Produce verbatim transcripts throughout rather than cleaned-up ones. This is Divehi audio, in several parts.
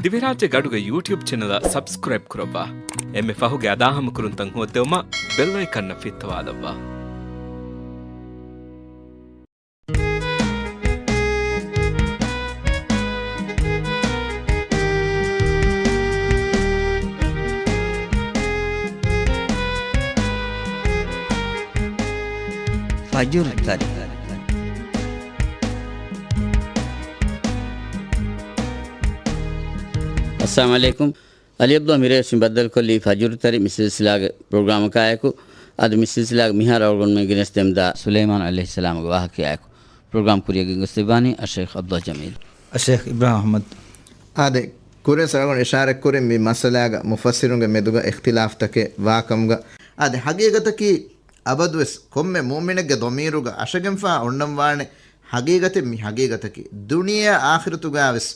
ދިވެހިރާއްޖޭގެ އަޑުގެ ޔޫޓިއުބް ޗެނަލަށް ސަބްސްކްރައިބް ކުރައްވާ. އެންމެ ފަހުގެ އަދާހަމަކުރުންތައް ހޯއްދެވުމަށް ބެލް އައިކަންއަށް ފިއްތަވާލައްވާ. ފަޖުރު ތަރި. އައްސަލާމު ޢަލައިކުމް. އަލީ ޢަބްދުﷲ މިރޭ ވެސް މި ބައްދަލުކޮށްލީ ފަޖުރު ތަރި މި ސިލްސިލާގެ ޕްރޮގްރާމަކާއެކު. އަދި މި ސިލްސިލާގެ މިހާރު އަޅުގަނޑުމެން ގެނެސްދެމުންދާ ސުލައިމާން ޢަލައިހިއްސަލާމުގެ ވާހަކަޔާއެކު. ޕްރޮގްރާމް ކުރިއަށް ގެންގޮސްދެއްވާނީ އައްޝައިޚް ޢަބްދުﷲ ޖަމީލް. އައްޝައިޚް އިބްރާހިމް އަޙްމަދު. އާދެ، ކުރިން އަޅުގަނޑު އިޝާރަތްކުރިން މި މައްސަލާގަ މުފައްސިރުންގެ މެދުގަ އިޚްތިލާފްތަކެއް ވާކަމުގަ. އާދެ، ހަގީގަތަކީ އަބަދުވެސް ކޮންމެ މުއުމިނެއްގެ ޟަމީރުގަ އަށަގެންފާ އޮންނަންވާނެ ހަގީގަތެއް މި ހަގީގަތަކީ. ދުނިޔެއާ އާޚިރަތުގަވެސް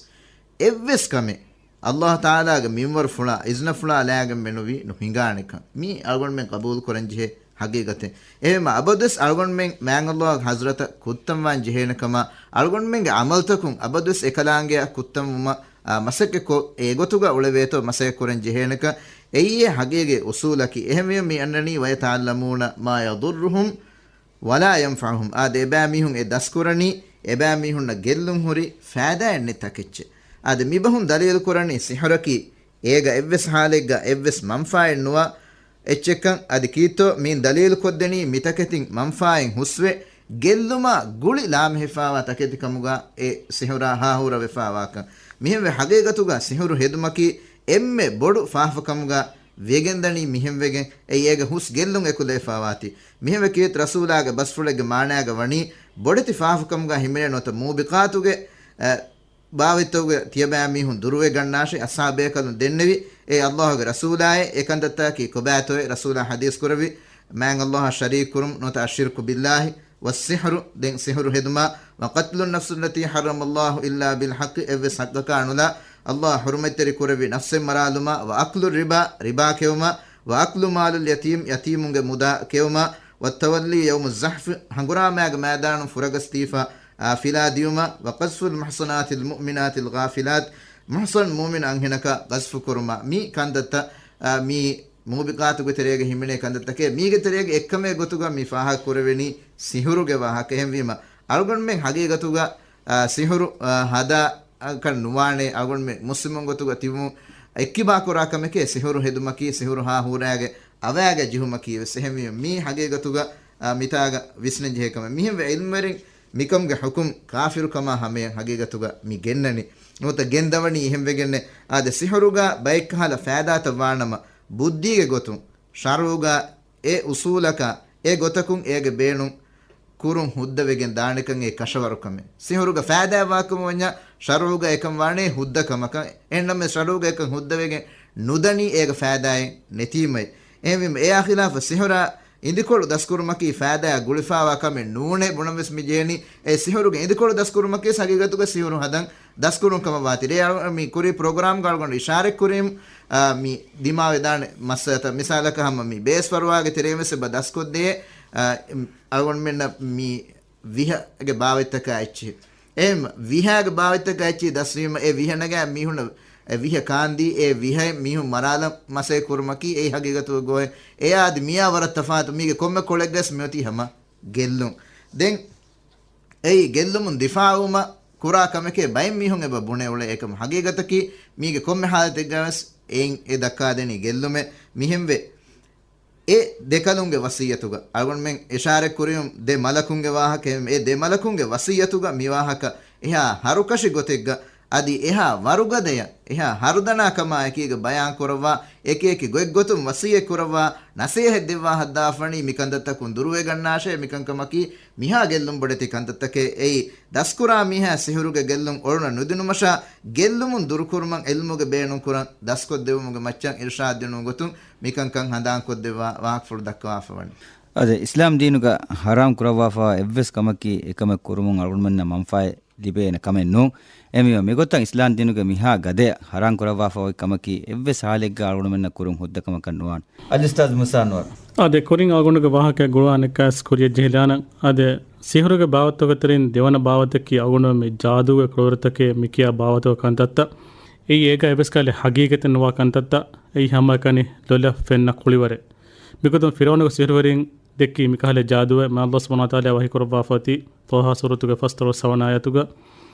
އެއްވެސް ކަމެއް އައްލާހު ތަޢާލާގެ މިންވަރުފުޅާ، އިޒްނަފުޅާ ލާގެން މެނުވީ ނުހިނގާނެކަން. މީ އަޅުގަނޑުމެން ޤަބޫލު ކުރަންޖެހޭ ހަގީގަތެއް. އެހެންވީމަ އަބަދުވެސް އަޅުގަނޑުމެން މާތް އައްލާހުގެ ޙަޟްރަތަށް ކުއްތަންވާން ޖެހޭނެ ކަމަށް އަޅުގަނޑުމެންގެ ޢަމަލުތަކުން އަބަދުވެސް އެކަލާނގެއަށް ކުއްތަންވުމަށް، އާ، މަސައްކަތްކޮށް އެގޮތުގަ އުޅެވޭތޯ މަސައްކަތްކުރަން ޖެހޭނެކަން އެއީ ހަގީގީ އުޞޫލަކީ. އެހެންވީމަ މި އަންނަނީ وَيَتَعَلَّمُونَ مَا يَضُرُّهُمْ وَلَا يَنفَعُهُمْ. އާދެ، އެބައިމީހުން އެ ދަސްކުރަނީ، އެބައިމީހުންނަށް ގެއްލުން ހުރި ފައިދާއެއް ނެތް ތަކެއްޗެއް. އާދެ، މިބަހުން ދަލީލު ކުރަނީ ސިޙުރަކީ އޭގަ އެއްވެސް ޙާލެއްގަ އެއްވެސް މަންފާއެއް ނުވާ އެއްޗެއްކަން. އަދި ކީއްތޯ މިއިން ދަލީލު ކޮށްދެނީ މިތަކެތިން މަންފާއެއް ހުސްވެ، ގެއްލުމާ ގުޅި ލާމެހިފާވާ ތަކެތި ކަމުގަ އެ ސިޙުރާ ހާހޫރަ ވެފާވާކަން. މިހެންވެ ހަގީގަތުގަ ސިޙުރު ހެދުމަކީ އެންމެ ބޮޑު ފާފަކަމުގަ ވެގެންދަނީ މިހެންވެގެން، އެއީ އޭގެ ހުސް ގެއްލުން އެކުލެވިފާވާތީ. މިހެންވެ ކީރިތި ރަސޫލާގެ ބަސްފުޅެއްގެ މާނާގަ ވަނީ، ބޮޑެތި ފާފަކަމުގަ ހިމެނޭ ނުވަތަ މޫބިޤާތުގެ، އަ، ބާވަތްތަކުގެ ތިޔަބައިމީހުން ދުރުވެގަންނާށޭ. އަޞްޙާބު ބޭކަލުން ދެންނެވި، އޭ އައްލާހުގެ ރަސޫލާއޭ، އެ ކަންތައްތަކަކީ ކޮބާތޯއޭ؟ ރަސޫލާ ޙަދީޘް ކުރެއްވި، މާތް އައްލާހަށް ޝަރީކު ކުރުން ނުވަތަ އައްޝިރްކު ބިއްލާހި ވައްސިޙްރު، ދެން ސިޙުރު ހެދުމާ، وَقَتْلُ النَّفْسِ الَّتِي حَرَّمَ اللَّهُ إِلَّا بِالْحَقِّ، އެއްވެސް ޙައްޤަކާ ނުލާ އައްލާހު ޙުރުމަތްތެރި ކުރެއްވި ނަފްސެއް މަރާލުމާ، وَأَكْلُ الرِّبَا، ރިބާ ކެއުމާ، وَأَكْلُ مَالِ الْيَتِيمِ، ޔަތީމުންގެ މުދާ ކެއުމާ، وَالتَّوَلِّي يَوْمَ الزَّحْفِ، ހަނގުރާމައިގެ މައިދާނުން ފުރަގަސްދީފަ، އާ، ފިލާ ދިޔުމާ، وَقَذْفُ الْمُحْصَنَاتِ الْمُؤْمِنَاتِ الْغَافِلَاتِ، މުޙްޞަން މުއުމިން އަންހެނަކަށް ޤަޛްފު ކުރުމާ، މި ކަންތައްތައް، އާ، މި މޫބިޤާތުގެ ތެރޭގަ ހިމެނޭ ކަންތައްތަކެއް. މީގެ ތެރޭގަ އެއްކަމެއް ގޮތުގަ މި ފާހަގަ ކުރެވެނީ ސިޙުރުގެ ވާހަކަ. އެހެންވީމަ، އަޅުގަނޑުމެން ހަގީގަތުގަ، އާ، ސިޙުރު، އާ، ހަދާކަށް ނުވާނޭ. އަޅުގަނޑުމެން މުސްލިމުން ގޮތުގަ ތިބުމުން އެއްކިބާ ކުރާ ކަމެކޭ ސިޙުރު ހެދުމަކީ، ސިޙުރު ހާހޫރާގެ އަވައިގަ ޖެހުމަކީ ވެސް. އެހެންވީމަ، މީ ހަގީގަތުގަ، އާ، މިތާގަ ވިސްނަން ޖެހޭ ކަމެއް. މިހެންވެ ޢިލްމުވެރިން މިކަމުގެ ޙުކުމް ކާފިރުކަމާ ހަމަޔަށް ހަގީގަތުގަ މި ގެންނަނީ. ނުވަތަ ގެންދަވަނީ އެހެންވެގެންނޭ. އާދެ، ސިޙުރުގަ ބައެއްކަހަލަ ފައިދާތައް ވާނަމަ، ބުއްދީގެ ގޮތުން ޝަރުޢުގަ އެ އުޞޫލަކާ، އެ ގޮތަކުން އޭގެ ބޭނުން ކުރުން ހުއްދަވެގެން ދާނެކަން އެ ކަށަވަރުކަމެއް. ސިޙުރުގަ ފައިދާ ވާކަމަށް ވަންޏާ، ޝަރުޢުގަ އެކަން ވާނޭ ހުއްދަ ކަމަކަށް. އެހެންނަމަވެސް ޝަރުޢުގަ އެކަން ހުއްދަވެގެން ނުދަނީ އޭގަ ފައިދާއެއް ނެތީމައި. އެހެންވީމަ، އެއާ ޚިލާފަށް ސިޙުރާ އިނދިކޮޅު ދަސްކުރުމަކީ ފައިދާއާ ގުޅިފާވާ ކަމެއް ނޫނޭ ބުނަން ވެސް މި ޖެހެނީ. އެ ސިޙުރުގެ އިނދިކޮޅު ދަސްކުރުމަކީ ހަގީގަތުގަ ސިޙުރު ހަދަން ދަސްކުރުން ކަމަށް ވާތީ. ރޭ އަޅު-، މި ކުރީ ޕްރޮގްރާމްގަ އަޅުގަނޑު އިޝާރަތް ކުރީމު، އާ، މި ދިމާވެދާނެ މައްސަލަތައް. މިސާލަކަށް ހަމަ މި ބޭސްފަރުވާގެ ތެރޭ ވެސް އެބަ ދަސްކޮށްދޭ، އާ، އަޅުގަނޑުމެންނަށް މި ވިހަގެ ބާވަތްތަކާ އެއްޗެހި. އެހެން ވިހާގެ ބާވަތްތަކާ އެއްޗެހި ދަސްވީމަ، އެ ވިހަ ނަގާ މީހުންނަށް އެ ވިހަ ކާންދީ، އެ ވިހައިން މީހުން މަރާލަން މަސައްކަތް ކުރުމަކީ އެއީ ހަގީގަތުގަ ގޯހެއް. އެއާ އަދި މިއާ ވަރަށް ތަފާތު. މީގެ ކޮންމެ ކޮޅެއްގަސް މިއޮތީ ހަމަ ގެއްލުން. ދެން އެއީ ގެއްލުމުން ދިފާޢުވުމަށް ކުރާ ކަމެކޭ ބައެއް މީހުން އެބަ ބުނެ އުޅޭ. އެކަމަ ހަގީގަތަކީ މީގެ ކޮންމެ ޙާލަތެއްގަވެސް އެއިން އެ ދައްކާދެނީ ގެއްލުމެއް. މިހެންވެ، އެ ދެކަލުންގެ ވަޞިއްޔަތުގަ އަޅުގަނޑުމެން އިޝާރަތް ކުރިޔުން ދެ މަލަކުންގެ ވާހަކަ. އެ ދެ މަލަކުންގެ ވަޞިއްޔަތުގަ މި ވާހަކަ އެހާ ހަރުކަށި ގޮތެއްގަ އަދި އެހާ ވަރުގަދަޔަށް، އެހާ ހަރުދަނާ ކަމާ އެކީގަ ބަޔާން ކުރައްވާ، އެކި އެކި ގޮތްގޮތުން ވަޞިއްޔަތް ކުރައްވާ، ނަޞޭޙަތް ދެއްވާ ހައްދާފަނީ މި ކަންތައްތަކުން ދުރުވެގަންނާށޭ. މިކަންކަމަކީ މިހާ ގެއްލުން ބޮޑެތި ކަންތައްތަކެއް. އެއީ، ދަސްކުރާ މީހާ ސިޙުރުގެ ގެއްލުން އޮޅުނަ ނުދިނުމަށާ، ގެއްލުމުން ދުރުކުރުމަށް ޢިލްމުގެ ބޭނުންކުރަން ދަސްކޮށްދެވުމުގެ މައްޗަށް އިރުޝާދު ދިނުމުގެ ގޮތުން މިކަންކަން ހަނދާންކޮށްދެއްވާ ވާހަކަފުޅު ދައްކަވާފަވަނީ. އަދި އިސްލާމް ދީނުގަ ޙަރާމް ކުރައްވާފަވާ އެއްވެސް ކަމަކީ އެކަމެއް ކުރުމުން އަޅުގަނޑުމެންނަށް މަންފާއެއް ލިބޭނެ ކަމެއް ނޫން. އެހެންވީމަ މިގޮތަށް އިސްލާމް ދީނުގެ މިހާ ގަދަޔަށް ޙަރާމް ކުރައްވާފަ އޮތް ކަމަކީ އެއްވެސް ޙާލެއްގަ އަޅުގަނޑުމެންނަށް ކުރުން ހުއްދަ ކަމަކަށް ނުވާނެ. އަލްއުސްތާޛް މޫސާ އަންވަރު. އާދެ، ކުރިން އަޅުގަނޑުގެ ވާހަކަ ގުޅާނެކަސް ކުރިއަށް ޖެހިލާނަން. އާދެ، ސިޙުރުގެ ބާވަތުގެ ތެރެއިން ދެވަނަ ބާވަތަކީ އަޅުގަނޑު މި ޖާދޫގެ ކުޅަވަރުތަކެއް މިކިޔާ ބާވަތުގެ ކަންތައްތައް. އެއީ އޭގަ އެއްވެސް ކަހަލަ ހަގީގަތެއް ނުވާ ކަންތައްތައް. އެއީ ހަމައެކަނި ލޮލަށް ފެންނަ ކުޅިވަރެއް. މިގޮތުން ފިރުޢައުނުގެ ސިހުރުވެރިން ދެއްކީ މިކަހަލަ ޖާދޫއެއް. މާތް ﷲ ސުބްޙާނަހޫ ވަތަޢާލާ ވަޙީ ކުރައްވާފަ އޮތީ ޠާހާ ސޫރަތުގެ ފަސްދޮޅަސް ވަނަ އާޔަތުގަ،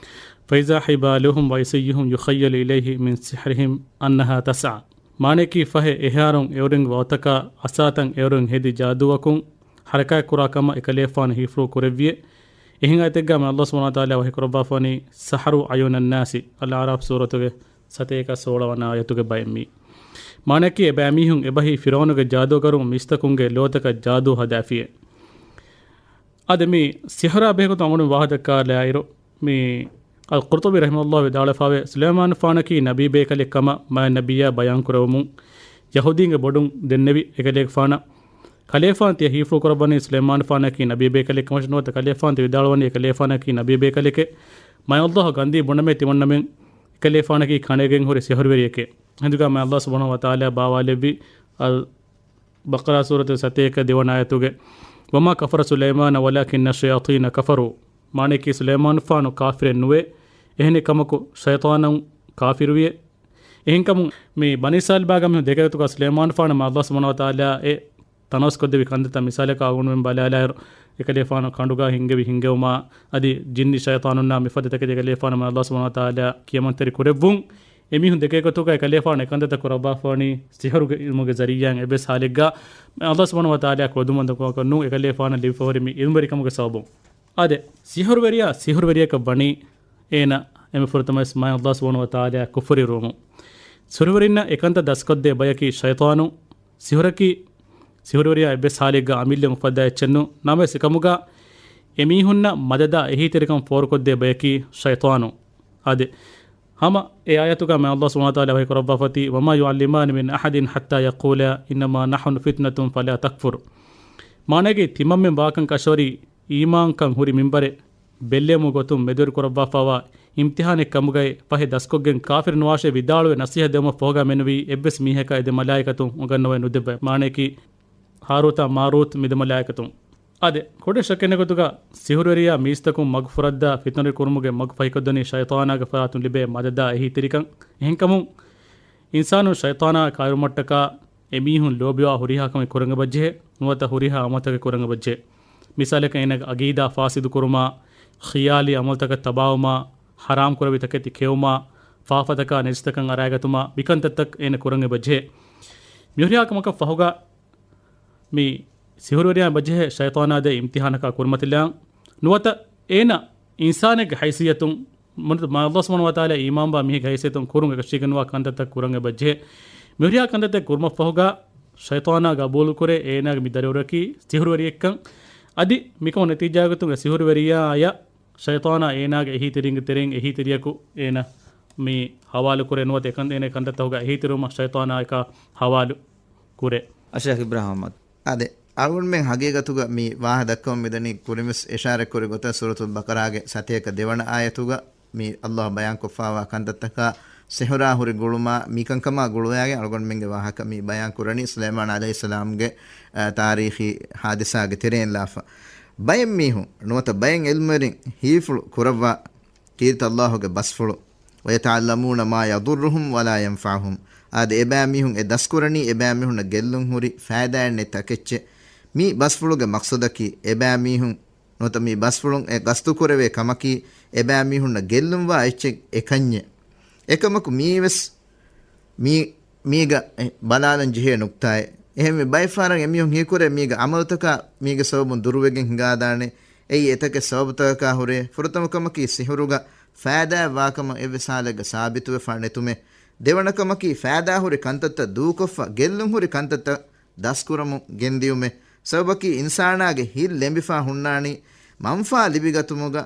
فإذا حبالهم وعصيهم يخيل إليه من سحرهم أنها تسعى. މާނަޔަކީ ފަހެ އެހާރުން އެއުރެން ވައުތަކާ އަސާތަން އެއުރެން ހެދި ޖާދޫއަކުން ޙަރަކާތް ކުރާ ކަމަށް އެކަލޭފާނު ހީފުޅު ކުރެއްވިއެ. އެހެން އާޔަތެއްގަ މާތް ﷲ ސުބްޙާނަހޫ ވަތަޢާލާ ވަޙީ ކުރައްވާފަ ވަނީ، سحروا أعين الناس، އަލްއަޢްރާފް ސޫރަތުގެ ސަތޭކަ ސޯޅަ ވަނަ އާޔަތުގެ ބައެއް މީ. މާނަޔަކީ އެބައިމީހުން އެބަހީ ފިރުޢައުނުގެ ޖާދޫގަރުން މީސްތަކުންގެ ލޯތަކަށް ޖާދޫ ހަދާފިއޭ. އާދެ، މި ސިހުރާ ބެހޭގޮތުން އަޅުގަނޑު ވާހަކަ ދައްކާލާއިރު، މި އަލް ޤުރްޠުބީ ރަޙިމަހުﷲ ވިދާޅުވެފަވޭ، ސުލައިމާނުފާނަކީ ނަބީބޭކަލެއް ކަމަށް މާތް ނަބިއްޔާ ބަޔާން ކުރެވުމުން، ޔަހޫދީންގެ ބޮޑުން ދެންނެވި އެކަލޭގެފާނަށް. ކަލޭފާނު ތިޔަ ހީފުޅު ކުރައްވަނީ ސުލައިމާނުފާނަކީ ނަބީބޭކަލެއް ކަމަށް ނުވަތަ ކަލޭފާނު ތި ވިދާޅުވަނީ އެކަލޭފާނަކީ ނަބީބޭކަލެކޭ. މާތް ﷲ ގަންދީ ބުނަމޭ ތިމަންނަމެން އެކަލޭފާނަކީ ކަނެގެން ހުރި ސިހުރުވެރިއެކޭ. ހިނދުގަ މާތް ﷲ ސުބްޙާނަހޫ ވަތަޢާލާ ބާވާލެއްވި އަލް ބަޤަރާ ސޫރަތުގެ ސަތޭކަ ދެވަނަ އާޔަތުގެ، وما كفر سليمان ولكن الشياطين كفروا. މާނަޔަކީ ސުލައިމާނުފާނު ކާފިރެއް ނުވޭ، އެހެނެއް ކަމަކު ޝައިޠާނުން ކާފިރުވިއެ. އެހެންކަމުން މި ބަނީ އިސްރާއީލް ބާގަ މީހުން ދެކޭގޮތުގަ ސުލައިމާނުފާނަށް މާތް ﷲ ސުބްޙާނަހޫ ވަތަޢާލާ އެ ތަނަވަސްކޮށްދެއްވި ކަންތައްތައް މިސާލަކަށް އަޅުގަނޑުމެން ބަލާލާއިރު، އެކަލޭފާނު ކަނޑުގަ ހިންގެވި ހިންގެވުމާ، އަދި ޖިންނި ޝައިޠާނުންނާ މިފަދަ ތަކެތި އެކަލޭފާނަށް މާތް ﷲ ސުބްޙާނަހޫ ވަތަޢާލާ ކިޔަމަންތެރި ކުރެއްވުން، އެމީހުން ދެކޭގޮތުގަ އެކަލޭފާނު އެކަންތައްތައް ކުރައްވާފަވަނީ ސިހުރުގެ ޢިލްމުގެ ޒަރީޢާއިން އެއްވެސް ޙާލެއްގަ މާތް ﷲ ސުބްޙާނަހޫ ވަތަޢާލާ ކުޅަދުންވަންތަކަމަކަށް ނޫން، އެކަލޭފާނަށް ލިބިފަހުރި މި ޢިލްމުވެރިކަމުގެ ސަބަބުން. އާދެ، ސިހުރުވެރިޔާ ސިހުރުވެރިޔަކަށް ވަނީ އޭނަ އެންމެ ފުރަތަމަވެސް މާތް ﷲ ސުބްޙާނަހޫ ވަތަޢާލާ ކުފުރި ރުވަމުން. ސިހުރުވެރިންނަށް އެކަންތައް ދަސްކޮށްދޭ ބަޔަކީ ޝައިޠާނު. ސިހުރަކީ، ސިހުރުވެރިޔާ އެއްވެސް ޙާލެއްގަ އަމިއްލަ އުފައްދާ އެއްޗެއް ނޫން. ނަމަވެސް އެކަމުގަ އެމީހުންނަށް މަދަދާ އެހީތެރިކަން ފޯރުކޮށްދޭ ބަޔަކީ ޝައިޠާނު. އާދެ، ހަމަ އެ އާޔަތުގަ މާތް ﷲ ސުބްޙާނަހޫ ވަތަޢާލާ ވަޙީ ކުރައްވާފަ އޮތީ، وما يعلمان من أحد حتى يقولا إنما نحن فتنة فلا تكفر. މާނައަކީ ތިމަންމެން ވާކަން ކަށަވަރީ އީމާންކަން ހުރި މިންވަރެއް ބެއްލެވުމުގެ ގޮތުން މެދުވެރި ކުރައްވާފައިވާ އިމްތިޙާނެއް ކަމުގައި ފަހެ ދަސްކޮށްގެން ކާފިރު ނުވާށޭ ވިދާޅުވެ ނަޞޭޙަތް ދެވުމަށް ފަހުގަ މެނުވީ އެއްވެސް މީހަކަށް އެދެ މަލާއިކަތުން އުނގަންނަވައެއް ނުދެއްވައެއް. މާނައަކީ ހާރޫތާ މާރޫތް މި ދެ މަލާއިކަތުން. އާދެ، ކުޑަ ޝައްކެއް ނެތް ގޮތުގަ ސިހުރުވެރިޔާ މީސްތަކުން މަގު ފުރައްދާ ފިތުނަވެރި ކުރުމުގެ މަގު ފަހިކޮށްދަނީ ޝައިޠާނާގެ ފަރާތުން ލިބޭ މަދަދާ އެހީތެރިކަން. އެހެންކަމުން އިންސާނުން ޝައިޠާނާ ކާއިރުމަށްޓަކާ އެމީހުން ލޯބިވާ ހުރިހާ ކަމެއް ކުރަން އެބަޖެހޭ، ނުވަތަ ހުރިހާ ޢަމަލުތަކެއް ކުރަން އެބަޖެހޭ. މިސާލަކަށް އޭނާގެ ޢަގީދާ ފާސިދު ކުރުމާ، ޚިޔާލީ ޢަމަލުތަކަށް ތަބާވުމާ، ޙަރާމް ކުރެއްވި ތަކެތި ކެއުމާ، ފާފަތަކާ ނަޖިސްތަކަށް އަރައިގަތުމާ، މިކަންތައްތައް އޭނަ ކުރަން އެބަޖެހޭ. މިހުރިހާ ކަމަކަށް ފަހުގަ މި ސިހުރުވެރިޔާ އެބަޖެހޭ ޝައިޠާނާ ދޭ އިމްތިޙާނަކާ ކުރިމަތިލާން. ނުވަތަ އޭނަ އިންސާނެއްގެ ހައިސިއްޔަތުން، މުނިތު މާ ﷲ ސުބްޙާނަހޫ ވަތަޢާލާ އީމާންވާ މީހެއްގެ ހައިސިއްޔަތުން ކުރުން އެކަށީގެންވާ ކަންތައްތައް ކުރަން އެބަޖެހޭ. މިހުރިހާ ކަންތައްތައް ކުރުމަށްފަހުގަ ޝައިޠާނާ ގަބޫލުކުރޭ އޭނާގެ މި ދަރިވަރަކީ ސިހުރުވެރިއެއްކަން. އަދި މިކަމު ނަތީޖާގޮތުން އެ ސިހުރުވެރިޔާއަށް ޝައިޠާނާ އޭނާގެ އެހީތެރިންގެ ތެރެއިން އެހީތެރިޔަކު އޭނަ މި ހަވާލުކުރޭ ނުވަތަ އެކަން، އޭނަ ކަންތައްތަކުގަ އެހީތެރިވުމަށް ޝައިޠާނާއަކާ ހަވާލު ކުރޭ. އަށާފް އިބްރާހިމް އަޙްމަދު. އާދެ، އަޅުގަނޑުމެން ހަގީގަތުގަ މި ވާހަ ދައްކަމުން މިދަނީ ކުރިންވެސް އިޝާރަތްކުރި ގޮތަށް ސޫރަތުލް ބަޤަރާގެ ސަތޭކަ ދެވަނަ އާޔަތުގަ މި ﷲ ބަޔާންކޮށްފާވާ ކަންތައްތަކާ ސިހުރާ ހުރި ގުޅުމާ މިކަންކަމާ ގުޅުވައިގެން އަޅުގަނޑުމެންގެ ވާހަކަ މި ބަޔާން ކުރަނީ ސުލައިމާން ޢަލައިހިއްސަލާމްގެ، އަ، ތާރީޚީ ހާދިސާގެ ތެރެއިން ލާފަ. ބައެއް މީހުން ނުވަތަ ބައެއް ޢިލްމުވެރިން ހީފުޅު ކުރައްވާ ކީރިތި ﷲ ގެ ބަސްފުޅު، ويتعلمون ما يضرهم ولا ينفعهم. އާދެ، އެބައިމީހުން އެ ދަސްކުރަނީ އެބައިމީހުންނަށް ގެއްލުން ހުރި ފައިދާއެއް ނެތް ތަކެއްޗެއް. މި ބަސްފުޅުގެ މަޤްޞަދަކީ އެބައިމީހުން ނުވަތަ މި ބަސްފުޅުން އެ ގަސްތުކުރެވޭ ކަމަކީ އެބައިމީހުންނަށް ގެއްލުންވާ އެއްޗެއް އެކަންޏެއް. އެކަމަކު މީވެސް މީ، މީގަ ބަލާލަން ޖެހޭ ނުކްތާއެއް. އެހެންވެ، ބައެއް ފަހަރަށް އެމީހުން ހީކުރޭ މީގެ ޢަމަލުތަކާ މީގެ ސަބަބުން ދުރުވެގެން ހިނގާދާނެ. އެއީ އެތަކެއް ސަބަބުތަކަކާ ހުރޭ. ފުރަތަމަ ކަމަކީ ސިހުރުގަ ފައިދާއެއް ވާކަމަށް އެއްވެސް ޙާލެއްގަ ސާބިތުވެފަ ނެތުމެއް. ދެވަނަ ކަމަކީ ފައިދާ ހުރި ކަންތައްތައް ދޫކޮށްފަ ގެއްލުން ހުރި ކަންތައްތައް ދަސްކުރަމުން ގެންދިޔުމެއް. ސަބަބަކީ އިންސާނާގެ ހިތް ލެނބިފަ ހުންނާނީ މަންފާ ލިބިގަތުމުގަ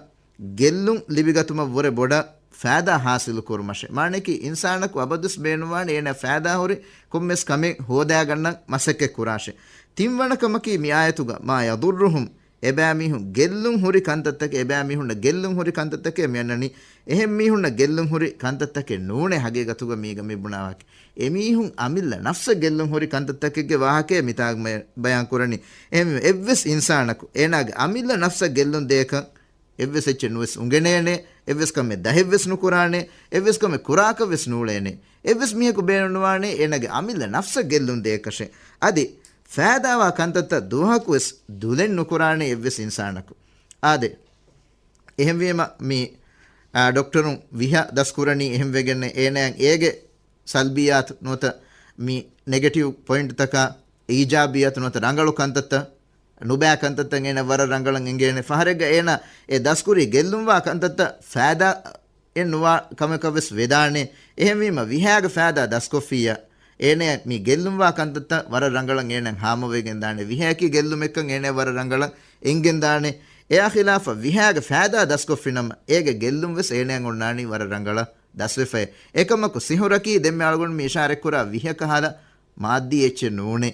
ގެއްލުން ލިބިގަތުމަށްވުރެ ބޮޑަށް ފައިދާ ޙާޞިލު ކުރުމަށެ. މާނައަކީ އިންސާނަކު އަބަދުވެސް ބޭނުންވާނެ އޭނާ ފައިދާ ހުރި ކޮންމެސް ކަމެއް ހޯދާގަންނަން މަސައްކަތް ކުރާށެ. ތިންވަނަ ކަމަކީ މި އާޔަތުގަ ما يضرهم، އެބައިމީހުން ގެއްލުން ހުރި ކަންތައްތަކެއް، އެބައިމީހުންނަށް ގެއްލުން ހުރި ކަންތައްތަކެއް މި އަންނަނީ. އެހެން މީހުންނަށް ގެއްލުން ހުރި ކަންތައްތަކެއް ނޫނޭ ހަގީގަތުގަ މީގަ މި ބުނާވާކީ. އެމީހުން އަމިއްލަ ނަފްސަށް ގެއްލުން ހުރި ކަންތައްތަކެއްގެ ވާހަކައެއް މިތާގަ މަ-، ބަޔާން ކުރަނީ. އެހެންވީމަ އެއްވެސް އިންސާނަކު އޭނާގެ އަމިއްލަ ނަފްސަށް ގެއްލުން ދޭކަން އެއްވެސް އެއްޗެއް ނުވެސް އުނގެނޭނެ، އެއްވެސް ކަމެއް ދަހެއްވެސް ނުކުރާނެ، އެއްވެސް ކަމެއް ކުރާކަށްވެސް ނޫޅޭނެ. އެއްވެސް މީހަކު ބޭނުންނުވާނެ އޭނާގެ އަމިއްލަ ނަފްސަށް ގެއްލުން ދޭކަށެއް. އަދި ފައިދާވާ ކަންތައްތައް ދުވަހަކުވެސް ދުލެއް ނުކުރާނެ އެއްވެސް އިންސާނަކު. އާދެ، އެހެންވީމަ މި، އާ، ޑޮކްޓަރުން ވިހަ ދަސްކުރަނީ އެހެންވެގެން އޭނާއަށް އޭގެ ސަލްބިއްޔާތު ނުވަތަ މި ނެގެޓިވް ޕޮއިންޓްތަކާ އީޖާބިއްޔާތު ނުވަތަ ރަނގަޅު ކަންތައްތައް، ނުބައި ކަންތައްތައް އޭނަ ވަރަށް ރަނގަޅަށް އެނގޭނެ. ފަހަރެއްގަ އޭނަ އެ ދަސްކުރި ގެއްލުންވާ ކަންތައްތައް ފައިދާ އެއް ނުވާ ކަމަކަށް ވެސް ވެދާނެ. އެހެންވީމަ ވިހައިގެ ފައިދާ ދަސްކޮށްފިއްޔާ، އޭނަ މި ގެއްލުންވާ ކަންތައްތައް ވަރަށް ރަނގަޅަށް އޭނަ ހާމަވެގެން ދާނެ. ވިހައަކީ ގެއްލުމެއްކަން އޭނަ ވަރަށް ރަނގަޅަށް އެނގެން ދާނެ. އެއާ ޚިލާފަށް ވިހައިގެ ފައިދާ ދަސްކޮށްފިނަމަ، އޭގެ ގެއްލުން ވެސް އޭނައަށް އޮންނާނީ ވަރަށް ރަނގަޅަށް ދަސްވެފައި. އެކަމަކު ސިހުރަކީ ދެންމެ އަޅުގަނޑު މި އިޝާރަތްކުރާ ވިހަ ކަހަލަ މާއްދީ އެއްޗެއް ނޫނޭ.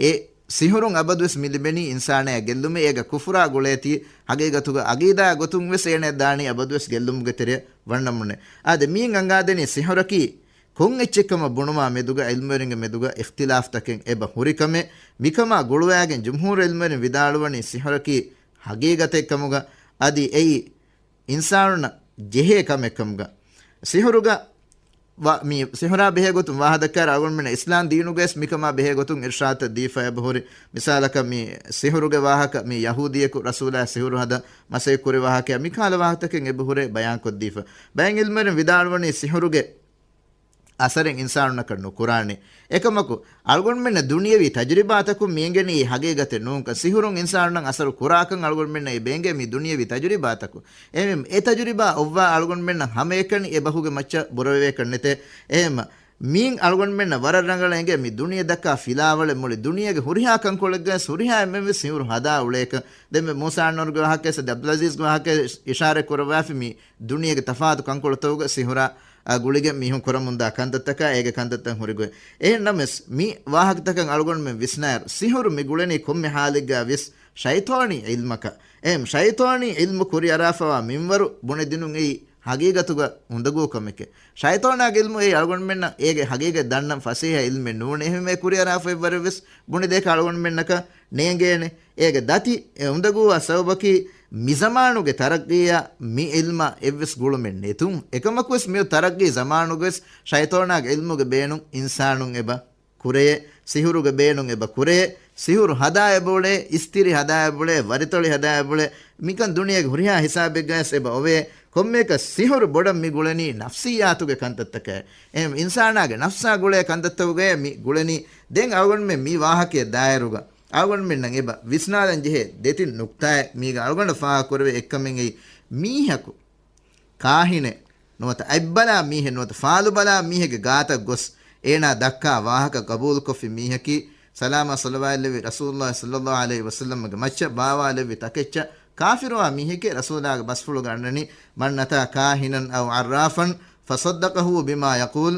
އެ ސިހުރުން އަބަދުވެސް މި ލިބެނީ އިންސާނާއަށް ގެއްލުމެއް. އޭގަ ކުފުރާ ގުޅޭތީ، ހަގީގަތުގަ އަގީދާ ގޮތުން ވެސް އޭނައަށް ދާނީ އަބަދުވެސް ގެއްލުމުގެ ތެރެއަށް ވަންނަމުންނެ. އާދެ، މިއިން އަނގާދެނީ ސިހުރަކީ ކޮން އެއްޗެއްކަމަށް ބުނުމާ މެދުގަ ޢިލްމުވެރިންގެ މެދުގަ އިޚްތިލާފްތަކެއް އެބަ ހުރިކަމެއް. މިކަމާ ގުޅުވާގެން ޖުމްހޫރު ޢިލްމުވެރިން ވިދާޅުވަނީ ސިހުރަކީ ހަގީގަތެއްކަމުގަ، އަދި އެއީ އިންސާނުންނަށް ޖެހޭ ކަމެއްކަމުގަ. ސިހުރުގަ ވަ-، މި ސިހުރާ ބެހޭގޮތުން ވާހަކަ ދައްކާއިރު އަޅުގަނޑުމެންނަށް އިސްލާމް ދީނުގައިވެސް މިކަމާ ބެހޭގޮތުން އިރްޝާދުތައް ދީފަ އެބަހުރި. މިސާލަކަށް މި ސިހުރުގެ ވާހަކަ، މި ޔަހޫދީއަކު ރަސޫލާ ސިހުރު ހަދަން މަސައްކަތް ކުރި ވާހަކަ، މިކަހަލަ ވާހަކަތަކެއް އެބަހުރޭ ބަޔާންކޮށްދީފަ. ބައެއް ޢިލްމުވެރިން ވިދާޅުވަނީ ސިހުރުގެ އަސަރެއް އިންސާނުންނަކަށް ނުކުރާނެ. އެކަމަކު، އަޅުގަނޑުމެންނަށް ދުނިޔަވީ ތަޖުރިބާތަކުން މި އެނގެނީ ހަގީގަތެއް ނޫންކަން. ސިހުރުން އިންސާނުންނަށް އަސަރު ކުރާކަން އަޅުގަނޑުމެންނަށް އެބަ އެނގޭ މި ދުނިޔަވީ ތަޖުރިބާތަކުން. އެހެންވެ، އެ ތަޖުރިބާ އޮއްވާ އަޅުގަނޑުމެންނަށް ހަމައެކަނި އެބަހުގެ މައްޗަށް ބުރަވެވޭކަށް ނެތޭ. އެހެންމަ، މީން އަޅުގަނޑުމެންނަށް ވަރަށް ރަނގަޅަށް އެނގޭ މި ދުނިޔެ ދައްކާ ފިލާވަޅެއް މުޅި ދުނިޔޭގެ ހުރިހާ ކަންކޮޅެއްގައި ހުރިހާ އެންމެން ވެސް ސިހުރު ހަދާ އުޅޭކަން. ދެންމެ މޫސާ އަންނަވަރުގެ ވާހަކައެއް، އަބްދުލް އަޒީޒްގެ ވާހަކައެއް އިޝާރަތް ކުރައްވާފި މި ދުނިޔޭގެ ތަފާތު ކަންކޮޅުތަކުގަ ސިހުރާ، އާ، ގުޅިގެން މީހުން ކުރަމުންދާ ކަންތައްތަކާ އޭގެ ކަންތައްތައް ހުރިގޮތް. އެހެންނަމަވެސް، މި ވާހަކަތަކަށް އަޅުގަނޑުމެން ވިސްނާއިރު، ސިހުރު މި ގުޅެނީ ކޮންމެ ޙާލެއްގަ ވިޔަސް ޝައިޠާނީ ޢިލްމަކަށް. އެހެން ޝައިޠާނީ ޢިލްމު ކުރިއަރާފަވާ މިންވަރު ބުނެދިނުން އެއީ ހަގީގަތުގަ އުނދަގޫ ކަމެކޭ. ޝައިޠާނާގެ ޢިލްމު އެއީ އަޅުގަނޑުމެންނަށް އޭގެ ހަގީގަތް ދަންނަން ފަސޭހަ ޢިލްމެއް ނޫނޭ. އެހެންވެ ކުރިއަރާފައިވަރެއް ވެސް ބުނެދޭކަށް އަޅުގަނޑުމެންނަކަށް ނޭނގޭނެ. އޭގެ ދަތި އެ އުނދަގޫވާ ސަބަބަކީ، މިޒަމާނުގެ ތަރައްގީއާ މި ޢިލްމާ އެއްވެސް ގުޅުމެއް ނެތުން. އެކަމަކުވެސް މިއޮތް ތަރައްގީ ޒަމާނުގަވެސް ޝައިޠާނާގެ ޢިލްމުގެ ބޭނުން އިންސާނުން އެބަ ކުރެޔޭ، ސިހުރުގެ ބޭނުން އެބަ ކުރެޔޭ، ސިހުރު ހަދާ އެބައުޅޭ، އިސްތިރި ހަދާ އެބައުޅޭ، ވަރިތޮޅި ހަދާ އެބައުޅޭ، މިކަން ދުނިޔޭގެ ހުރިހާ ހިސާބެއްގަވެސް އެބަ އޮވޭ. ކޮންމެއަކަސް ސިހުރު ބޮޑަށް މި ގުޅެނީ ނަފްސިއްޔާތުގެ ކަންތައްތަކަށް. އެހެން އިންސާނާގެ ނަފްސާ ގުޅޭ ކަންތައްތަކުގައޭ މި ގުޅެނީ. ދެން އަޅުގަނޑުމެން މި ވާހަކައެއް ދާއިރުގަ އަޅުގަނޑުމެންނަށް އެބަ ވިސްނާލަން ޖެހޭ ދެތިން ނުކްތާއެއް. މީގަ އަޅުގަނޑަށް ފާހަގަކުރެވޭ އެއްކަމެއް އެއީ، މީހަކު ކާހިނެއް ނުވަތަ އަތްބަލާ މީހެއް ނުވަތަ ފާލުބަލާ މީހެއްގެ ގާތަށް ގޮސް އޭނާ ދައްކާ ވާހަކަ ގަބޫލުކޮށްފި މީހަކީ، ސަލާމާ ޞަލަވާތްލެއްވި ރަސޫލުﷲ ޞައްލަﷲ ޢަލައިހި ވަސައްލަމްގެ މައްޗަށް ބާވާލެއްވި ތަކެއްޗަށް ކާފިރުވާ މީހެކޭ. ރަސޫލާގެ ބަސްފުޅުގަ އަންނަނީ، من أتى كاهنا أو عرافا فصدقه بما يقول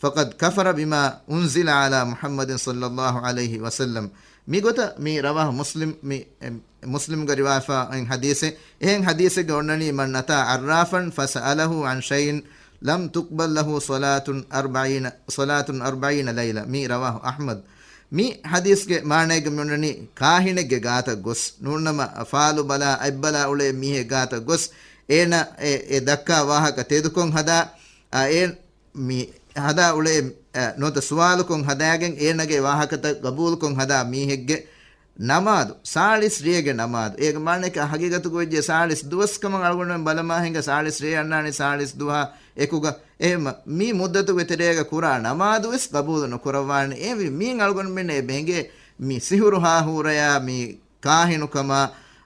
فقد كفر بما أنزل على محمد صلى الله عليه وسلم. މިގޮތަށް މި ރަވާހު މުސްލިމް، މި، އެ، މުސްލިމްގަ ރިވާފާ އިން ޙަދީޘެއް. އެހެން ޙަދީޘެއްގަ އޮންނަނީ، من أتى عرافا فسأله عن شيء لم تقبل له صلاة أربعين، صلاة أربعين ليلة. މި ރަވާހު އަޙްމަދު. މި ޙަދީޘްގެ މާނައިގަ މި އޮންނަނީ، ކާހިނެއްގެ ގާތަށް ގޮސް، ނޫންނަމަ ފާލު ބަލާ، އަތްބަލާ އުޅޭ މީހެއް ގާތަށް ގޮސް، އޭނަ އެ، އެ ދައްކާ ވާހަކަ ތެދުކޮށް ހަދާ، އާ، އޭ، މި ހަދާ އުޅޭ، އެ، ނުވަތަ ސުވާލުކޮށް ހަދާގެން އޭނަގެ ވާހަކަތައް ގަބޫލުކޮށް ހަދާ މީހެއްގެ ނަމާދު، ސާޅީސް ރޭގެ ނަމާދު. އޭގެ މާނައަކީ ހަގީގަތުގަ ވެއްޖެ ސާޅީސް ދުވަސް ކަމަށް އަޅުގަނޑުމެން ބަލަމާ ހިނގާ، ސާޅީސް ރޭ އަންނާނީ ސާޅީސް ދުވަހާ އެކުގަ. އެހެންމަ މި މުއްދަތުގެ ތެރޭގަ ކުރާ ނަމާދު ވެސް ގަބޫލު ނުކުރައްވާނެ. އެހެންވީ މީން އަޅުގަނޑުމެންނަށް އެބަ އެނގޭ މި ސިހުރު ހާހޫރަޔާ މި ކާހިނުކަމާ،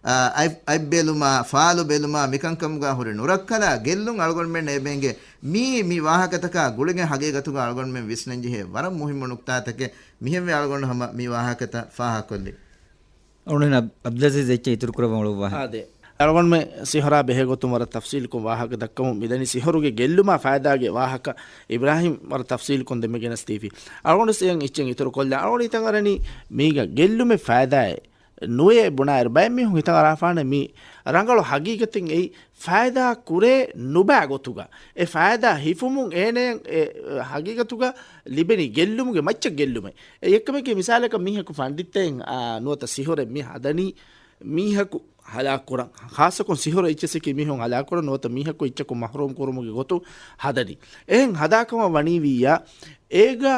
އަ، އަތް، އަތްބެލުމާ، ފާލު ބެލުމާ، މިކަންކަމުގަ ހުރި ނުރައްކަލާ ގެއްލުން އަޅުގަނޑުމެންނަށް އެބަ އެނގޭ. މީ، މި ވާހަކަތަކާ ގުޅިގެން ހަގީގަތުގަ އަޅުގަނޑުމެން ވިސްނަންޖެހޭ ވަރަށް މުހިއްމު ނުކްތާތަކެއް. މިހެންވެ އަޅުގަނޑު ހަމަ މި ވާހަކަތައް ފާހަގަކޮށްލީ. އަޅުގަނޑު އަބް-، އަބްދުލްއަޒީޒް އެއްޗެއް އިތުރު ކުރައްވަން އުޅުއްވާހެން. އާދެ. އަޅުގަނޑުމެން ސިހުރާ ބެހޭގޮތުން ވަރަށް ތަފްސީލުކޮށް ވާހަކަ ދައްކަމުން މިދަނީ. ސިހުރުގެ ގެއްލުމާ ފައިދާގެ ވާހަކަ އިބްރާހީމް ވަރަށް ތަފްސީލުކޮށް ދެމެގެނަސް ދީފި. އަޅުގަނޑު ސިޔަން އެއްޗެއް އިތުރު ކޮށްލާ. އަޅުގަނޑު ހިތަށް އަރަނީ މީގަ ގެއްލުމެއް ފައިދާއެއް ނުވޭ ބުނާއިރު، ބައެއް މީހުން ހިތަށް އަރާފާނެ މި ރަނގަޅު ހަގީގަތެއް އެއީ ފައިދާ ކުރޭ ނުބައި ގޮތުގަ. އެ ފައިދާ ހިފުމުން އޭނައަށް އެ ހަގީގަތުގަ ލިބެނީ ގެއްލުމުގެ މައްޗަށް ގެއްލުމެއް. އެ އެއްކަމެކޭ މިސާލަކަށް މީހަކު ފަންޑިތްތައް، އާ، ނުވަތަ ސިހުރެއް މި ހަދަނީ މީހަކު ހަލާކުކުރަން. ޚާއްޞަކޮށް ސިހުރު އެއްޗިއްސަކީ މީހުން ހަލާކުކުރަން ނުވަތަ މީހަކު އެއްޗަކުން މަޙްރޫމް ކުރުމުގެ ގޮތުން ހަދަނީ. އެހެން ހަދާކަމަށް ވަނީވިއްޔާ، އޭގަ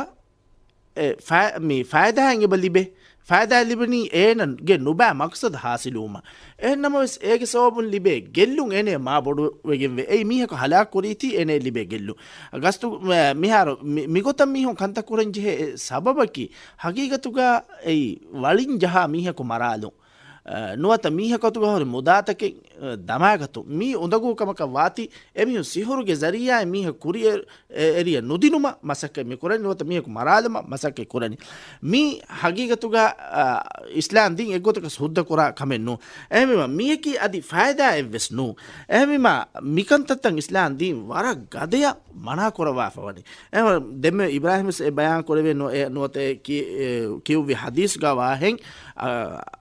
އެ ފައި-، މި ފައިދާއެއް އެބަ ލިބޭ. ފައިދާ ލިބެނީ އޭނަގެ ނުބައި މަޤްޞަދު ޙާޞިލުވުމަށް. އެހެން ނަމަވެސް، އޭގެ ސަބަބުން ލިބޭ ގެއްލުން އޭނަ މާ ބޮޑު ވެގެންވޭ. އެއީ މީހަކު ހަލާކު ކުރީތީ އޭނަ ލިބޭ ގެއްލުން. ގަސްތު، މި-، މިހާރު މި-، މިގޮތަށް މީހުން ކަންތައް ކުރަން ޖެހޭ އެއް ސަބަބަކީ، ހަގީގަތުގަ އެއީ ވަޅިން ޖަހާ މީހަކު މަރާލުން. އަ، ނުވަތަ މީހަކު އަތުގަ ހުރި މުދާތަކެއް، އަ، ދަމާގަތުން. މީ އުނދަގޫ ކަމަކަށް ވާތީ، އެމީހުން ސިހުރުގެ ޒަރީޢާއިން މީހަކު ކުރިއެ-، އެ-، އެރިޔަ ނުދިނުމަށް މަސައްކަތް މި ކުރަނީ، ނުވަތަ މީހަކު މަރާލުމަށް މަސައްކަތް ކުރަނީ. މީ ހަގީގަތުގަ، އަ، އިސްލާމް ދީން އެއްގޮތަކަށް ހުއްދަ ކުރާ ކަމެއް ނޫން. އެހެންވީމަ، މީއަކީ އަދި ފައިދާއެއްވެސް ނޫން. އެހެންވީމަ، މިކަންތައްތައް އިސްލާމް ދީން ވަރަށް ގަދަޔަށް މަނާ ކުރައްވާފަ ވަނީ. އެހެންވީމަ، ދެންމެ އިބްރާހިމް ވެސް އެ ބަޔާން ކުރެވޭ ނު-، އެ ނުވަތަ އެ ކި-، އެ ކިޔުއްވި ޙަދީޘްގަ ވާހެން، އަ،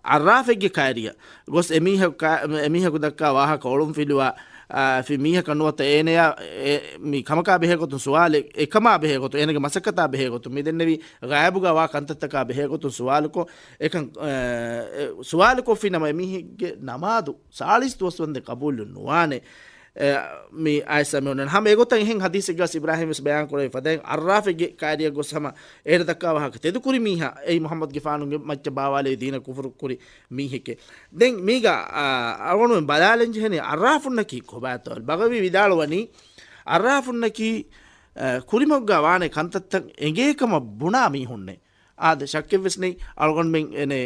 އައްރާފެއްގެ ކައިރިއަށް ގޮސް އެމީހަކު ކާ-، އެމީހަކު ދައްކާ ވާހަކަ އޮޅުންފިލުވާ، އާ، ފި މީހަކަށް ނުވަތަ އޭނަޔާ އެ، މި ކަމަކާ ބެހޭގޮތުން ސުވާލެއް، އެކަމާ ބެހޭގޮތުން، އޭނަގެ މަސައްކަތާ ބެހޭގޮތުން މި ދެންނެވީ ޣައިބުގަ ވާ ކަންތައްތަކާ ބެހޭގޮތުން ސުވާލުކޮށް، އެކަން، އެ، އެ، ސުވާލުކޮށްފި ނަމަ އެމީހެއްގެ ނަމާދު ސާޅީސް ދުވަސް ވަންދެން ޤަބޫލު ނުވާނެ. އެ، މި އާޔަތް މި އޮންނަން. ހަމަ އެގޮތަށް އެހެން ޙަދީޘެއްގަސް އިބްރާހީމް ވެސް ބަޔާން ކުރެވި ފަދައިން އައްރާފެއްގެ ކައިރިއަށް ގޮސް ހަމަ އޭނަ ދައްކާ ވާހަކަ ތެދުކުރި މީހާ، އެއީ މުޙައްމަދުގެފާނުގެ މައްޗަށް ބާވާލެވި ދީނަށް ކުފުރު ކުރި މީހެކޭ. ދެން މީގަ، އާ، އަޅުގަނޑުމެން ބަލާލަން ޖެހެނީ އައްރާފުންނަކީ ކޮބާތޯ؟ ބަޣަވީ ވިދާޅުވަނީ، އައްރާފުންނަކީ، އާ، ކުރިމަގުގަ ވާނެ ކަންތައްތައް އެނގޭ ކަމަށް ބުނާ މީހުންނޭ. އާދެ، ޝައްކެއްވެސް ނެތް. އަޅުގަނޑުމެން އެނެ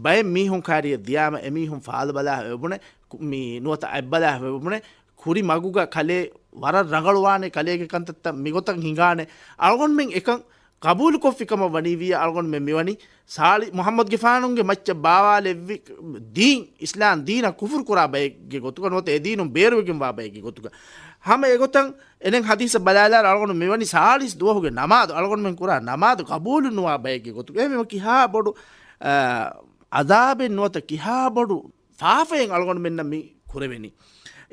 ބައެއް މީހުން ކާރިއަށް ދިޔާމަ އެމީހުން ފާލުބަލާ އެބުނެ، ކު-، މި ނުވަތަ އަތްބަލާ އެބުނެ، ކުރި މަގުގަ ކަލޭ ވަރަށް ރަނގަޅުވާނެ، ކަލޭގެ ކަންތައްތައް މިގޮތަށް ހިނގާނެ. އަޅުގަނޑުމެން އެކަން ޤަބޫލުކޮށްފި ކަމަށް ވަނީވިއްޔާ، އަޅުގަނޑުމެން މިވަނީ ސާޅި-، މުޙައްމަދުގެފާނުގެ މައްޗަށް ބާވާލެއްވި ދީން، އިސްލާމް ދީނަށް ކުފުރު ކުރާ ބައެއްގެ ގޮތުގަ ނުވަތަ އެ ދީނުން ބޭރުވެގެންވާ ބައެއްގެ ގޮތުގަ. ހަމަ އެގޮތަށް އެނެން ޙަދީޘަށް ބަލާލާ އަޅުގަނޑު މިވަނީ ސާޅީސް ދުވަހުގެ ނަމާދު، އަޅުގަނޑުމެން ކުރާ ނަމާދު ޤަބޫލު ނުވާ ބައެއްގެ ގޮތުގަ. އެހެންވީމަ ކިހާ ބޮޑު، އާ، ޢަޛާބެއް ނުވަތަ ކިހާ ބޮޑު ފާފައެއް އަޅުގަނޑުމެންނަށް މި ކުރެވެނީ.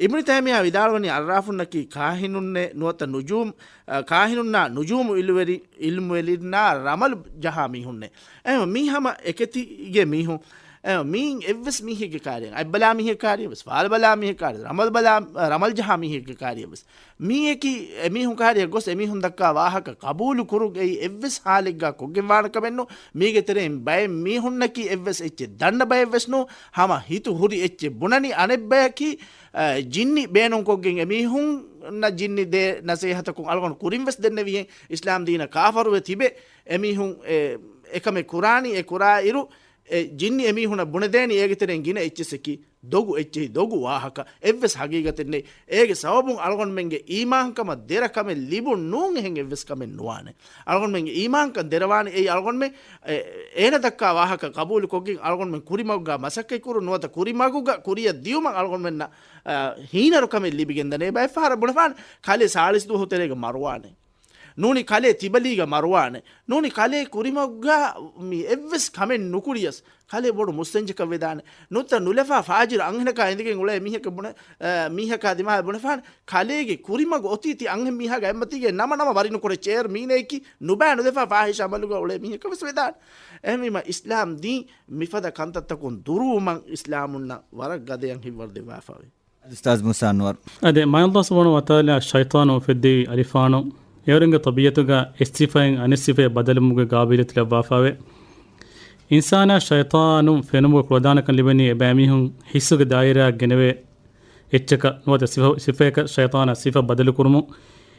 އިބްނު ތައިމިއްޔާ ވިދާޅުވަނީ އައްރާފުންނަކީ ކާހިނުންނޭ ނުވަތަ ނުޖޫމް، އަ، ކާހިނުންނާ ނުޖޫމު އިލްމުވެރި-، އިލްމުވެރިންނާ ރަމަލު ޖަހާ މީހުންނޭ. އެ، މީ ހަމަ އެކެތީގެ މީހުން. އެ، މީން އެއްވެސް މީހެއްގެ ކާރިއަށް، އަތްބަލާ މީހެއް ކާރިއަށް ވެސް، ފާލުބަލާ މީހެއް ކާރިއަށް، ރަމަލު ބަލާ، ރަމަލު ޖަހާ މީހެއްގެ ކާރިއަށް ވެސް. މީއަކީ އެމީހުން ކާރިއަށް ގޮސް އެމީހުން ދައްކާ ވާހަކަ ޤަބޫލު ކުރުން އެއީ އެއްވެސް ޙާލެއްގަ ކޮށްގެންވާނެ ކަމެއް ނޫން. މީގެ ތެރެއިން ބައެއް މީހުންނަކީ އެއްވެސް އެއްޗެއް ދަންނަ ބައެއް ވެސް ނޫން. ހަމަ ހިތު ހުރި އެއްޗެއް ބުނަނީ. އަނެއް ބަޔަކީ، އަ، ޖިންނި ބޭނުންކޮށްގެން އެމީހުންނަށް ޖިންނި ދޭ ނަސޭހަތަކުން އަޅުގަނޑު ކުރިން ވެސް ދެންނެވިހެން އިސްލާމް ދީނަށް ކާފަރުވެ ތިބެ އެމީހުން އެ، އެކަމެއް ކުރާނީ. އެ ކުރާ އިރު އެ ޖިންނި އެމީހުނަށް ބުނެދޭނީ އޭގެ ތެރެއިން ގިނަ އެއްޗިއްސަކީ ދޮގު އެއްޗެހި ދޮގު ވާހަކަ. އެއްވެސް ހަގީގަތެއް ނެތް. އޭގެ ސަބަބުން އަޅުގަނޑުމެންގެ އީމާންކަމަށް ދެރަ ކަމެއް ލިބުން ނޫން އެހެން އެއްވެސް ކަމެއް ނުވާނެ. އަޅުގަނޑުމެންގެ އީމާންކަން ދެރަވާނެ އެއީ އަޅުގަނޑުމެން އެ، އޭނަ ދައްކާ ވާހަކަ ޤަބޫލުކޮށްގެން އަޅުގަނޑުމެން ކުރިމަގުގަ މަސައްކަތްކުރުން ނުވަތަ ކުރިމަގުގަ ކުރިއަށް ދިޔުމަށް އަޅުގަނޑުމެންނަށް، އަ، ހީނަރުކަމެއް ލިބިގެންދަނީ. ބައެއްފަހަރަށް ބުނެފާނެ ކަލޭ ސާޅީސް ދުވަހު ތެރޭގަ މަރުވާނެ. ނޫނީ ކަލޭ ތިބަލީގަ މަރުވާނެ. ނޫނީ ކަލޭ ކުރިމަގުގަ މި އެއްވެސް ކަމެއް ނުކުރިޔަސް ކަލޭ ބޮޑު މުއްސަންޖެކަށް ވެދާނެ. ނުވަތަ ނުލަފާ ފާޖިރު އަންހެނަކާ އިނދެގެން އުޅޭ މީހަކަށް ބުނެ، އަ، މީހަކާ ދިމާއަށް ބުނެފާނެ ކަލޭގެ ކުރިމަގު އޮތީ ތި އަންހެން މީހާގެ އަތްމަތީގައި ނަމަ ނަމަ ވަރިނުކުރޭ ޗެއަރ މީނަޔަކީ ނުބައި ނުލަފާ ފާހިޝް ޢަމަލުގަ އުޅޭ މީހަކަށް ވެސް ވެދާނެ. އެހެންވީމަ އިސްލާމް ދީން މިފަދަ ކަންތައްތަކުން ދުރުވުމަށް އިސްލާމުންނަށް ވަރަށް ގަދަޔަށް ހިތްވަރު ދެއްވާފައިވޭ. އަދި އުސްތާޒް މޫސާ އަންވަރު. އަދި މާތް ﷲ ސުބްޙާނަހޫ ވަތަޢާލާ ޝައިޠާނު އުފެއްދެވި އަލިފާނު އެވަރުންގެ ޠަބީޢަތުގަ އެއް ސިފައިން އަނެއް ސިފައަށް ބަދަލުވުމުގެ ޤާބިލިއްޔަތު ލައްވާފައިވޭ. އިންސާނާ ޝައިޠާނުން ފެނުމުގެ ކުޅަދާނަކަން ލިބެނީ އެބައިމީހުން ޙިއްސުގެ ދާއިރާއަށް ގެނެވޭ އެއްޗަކަށް ނުވަތަ ސިފަ، ސިފައަކަށް ޝައިޠާނާ ސިފަ ބަދަލުކުރުމުން.